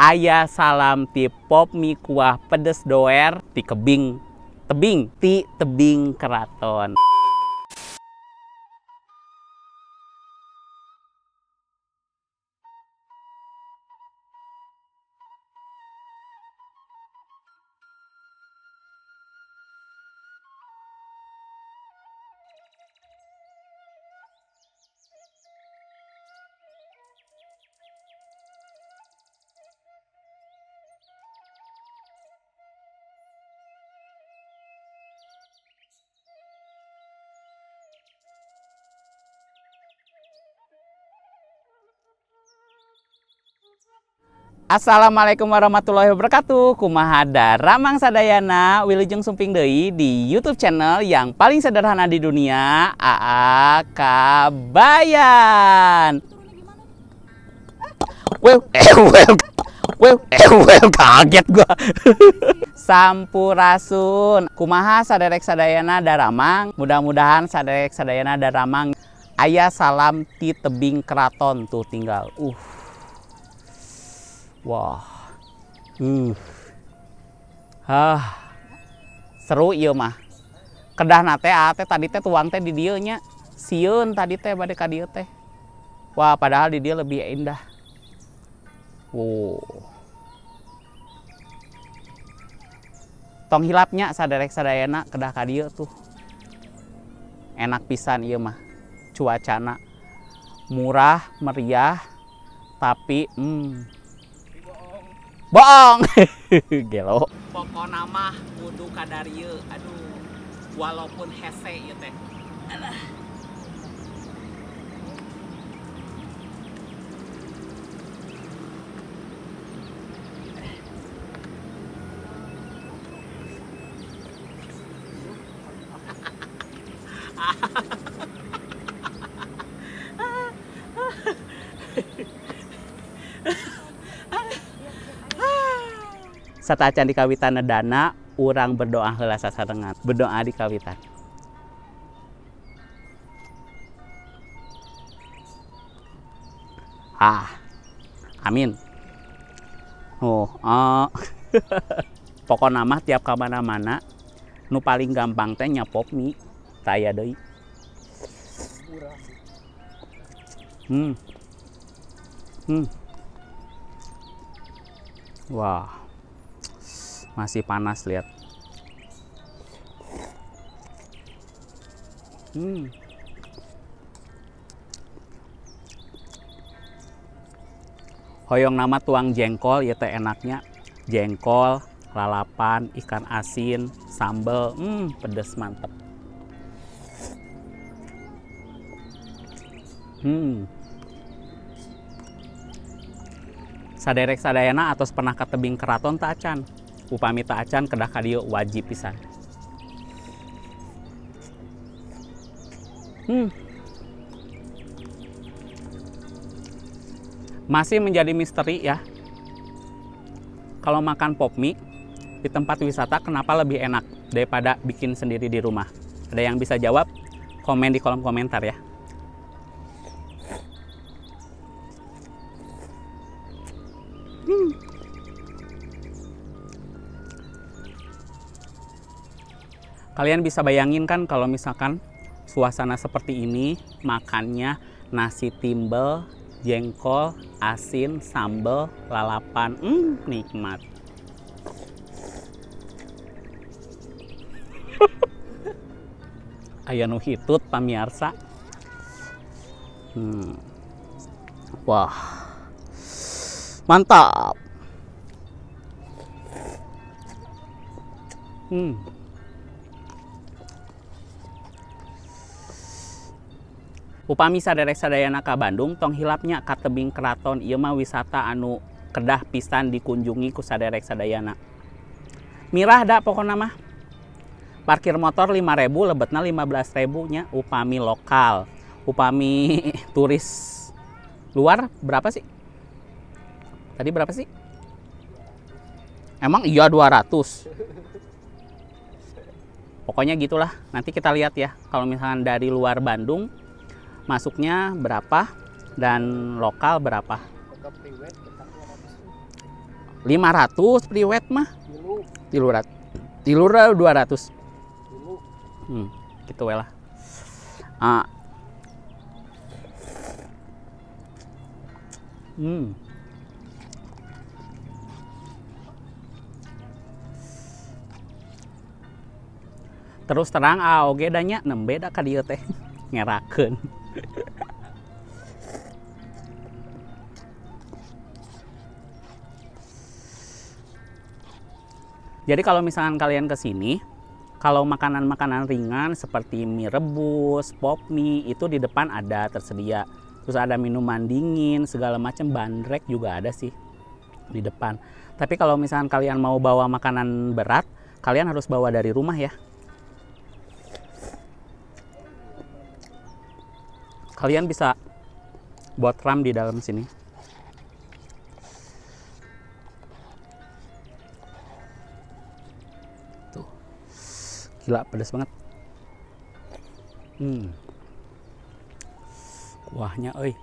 Aya salam ti pop mie kuah pedes doer ti kebing tebing ti tebing keraton. Assalamualaikum warahmatullahi wabarakatuh. Kumaha daramang sadayana, wilujeng sumping deui di YouTube channel yang paling sederhana di dunia, AA Kabayan. Well, kaget gua. Sampurasun. Kumaha saderek sadayana daramang? Mudah-mudahan saderek sadayana daramang. Aya salam ti tebing keraton tuh tinggal. Wah, seru ieu mah. Kedahna teh teh tadi teh tuang teh di dieu nya. Sieun tadi teh bade ka dieu teh. Wah, padahal di dieu lebih indah. Wow. Tong hilapnya saderek sadayana kedah ka dieu tuh. Enak pisan ieu mah. Cuacana murah, meriah, tapi bohong. Gelo. Pokona mah kudu kadarieu. Aduh, walaupun hese ieu teh. Alah. Sateuacan di kawitan nedana, urang berdoa heula sasarengan. Berdoa di kawitan. Ah, amin. Oh, pokona mah tiap ka mana-mana nu paling gampang teh nya pop mie, taya deui. Wah. Masih panas, lihat. Hoyong nama tuang jengkol ya teh enaknya. Jengkol, lalapan, ikan asin, sambel, pedes mantep. Saderek sadayana atos pernah ke tebing keraton tak acan? Upami tak acan kedah ka dieu wajib pisan. Masih menjadi misteri ya. Kalau makan pop mie di tempat wisata kenapa lebih enak daripada bikin sendiri di rumah? Ada yang bisa jawab? Komen di kolom komentar ya. Kalian bisa bayangin kan kalau misalkan suasana seperti ini, makannya nasi timbel, jengkol, asin, sambel, lalapan, nikmat. Aya nu hitut pamiarsa. Wah, mantap. Upami saderek sadayana ka Bandung tong hilapnya ka tebing keraton ieu mah wisata anu kedah pisan dikunjungi ku saderek sadayana. Mirah da pokona mah. Parkir motor 5.000 lebetna 15.000 nya upami lokal. Upami turis luar berapa sih? Tadi berapa sih? Emang iya 200. Pokoknya gitulah, nanti kita lihat ya kalau misalkan dari luar Bandung masuknya berapa dan lokal berapa. 500 priwet mah. Tilu 200. Gitu we lah. Terus terang oge da nya nembe da ka dieu teh ngerakeun. Jadi kalau misalkan kalian kesini, kalau makanan-makanan ringan seperti mie rebus, pop mie itu di depan ada tersedia. Terus ada minuman dingin, segala macam, bandrek juga ada sih di depan. Tapi kalau misalkan kalian mau bawa makanan berat, kalian harus bawa dari rumah ya. Kalian bisa buat ram di dalam sini. Tuh. Gila, pedas banget. Kuahnya euy.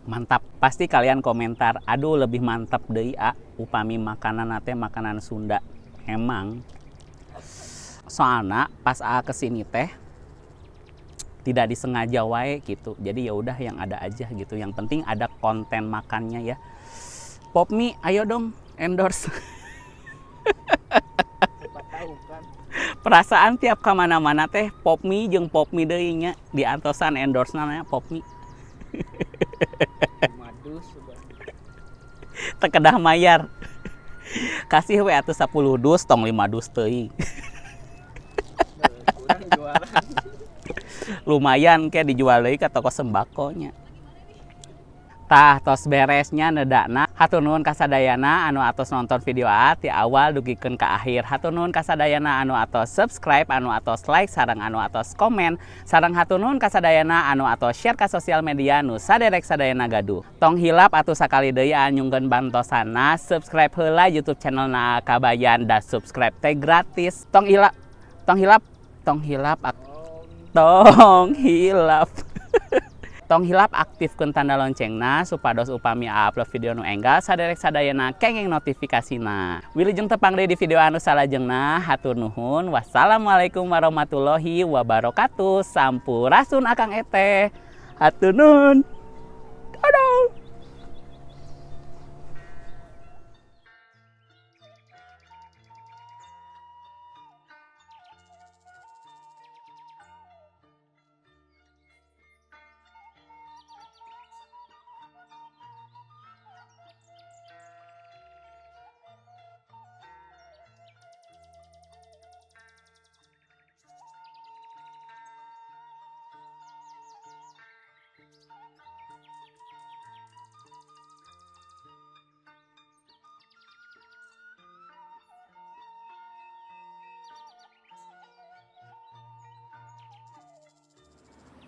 Mantap. Pasti kalian komentar, aduh lebih mantap deui a upami makanan nate makanan Sunda. Emang. Soalna pas a kesini teh tidak disengaja wae gitu. Jadi ya udah yang ada aja gitu. Yang penting ada konten makannya ya. Pop mie, ayo dong endorse. Tahu kan. Perasaan tiap kemana-mana teh pop mie jeung pop mie deui nya diantosan endorse namanya pop mie. Teu kedah mayar. Kasih we atuh 10 dus tong 5 dus teuing. Lumayan ke dijual deui ka toko sembakonya. Tah tos beresnya nedakna. Hatur nuhun kasadayana anu atos nonton video A ti awal dugikeun ka akhir. Hatur nuhun kasadayana anu atos subscribe, anu atos like, sareng anu atos komen, sareng hatur nuhun kasadayana anu atos share ka sosial media nu saderek sadayana gaduh. Tong hilap atuh sakali deui anyungkeun bantosana, subscribe heula YouTube channel na Kabayan, da subscribe teh gratis. Tong hilap, tong hilap, tong hilap, tong hilap. Tong hilap aktifkeun tanda loncengna supados upami upload video nu enggal saderek sadayana kenging notifikasina. Wilujeng tepang deui di video anu salajengna. Hatur nuhun. Wassalamualaikum warahmatullahi wabarakatuh. Sampurasun Akang Eteh. Hatur nuhun. Dadah.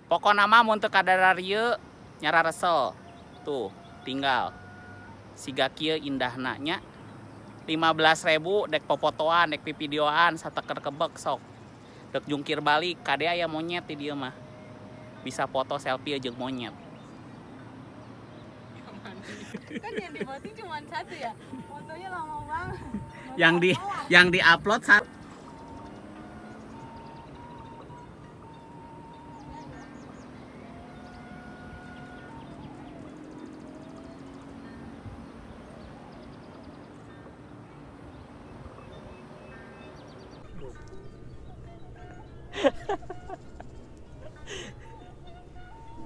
Pokona mah mun teu kadararieu nyararesel. Tuh, tinggal. Siga kieu indahna nya. 15.000 dek popotoan, dek pipideoan sateker kebek sok. Dek jungkir balik, kade aya monyet di dieu mah. Bisa foto selfie jeung monyet. Kan yang diposting cuma satu ya. Fotonya lama banget. Yang di-upload satu.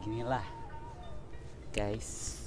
Ginilah guys.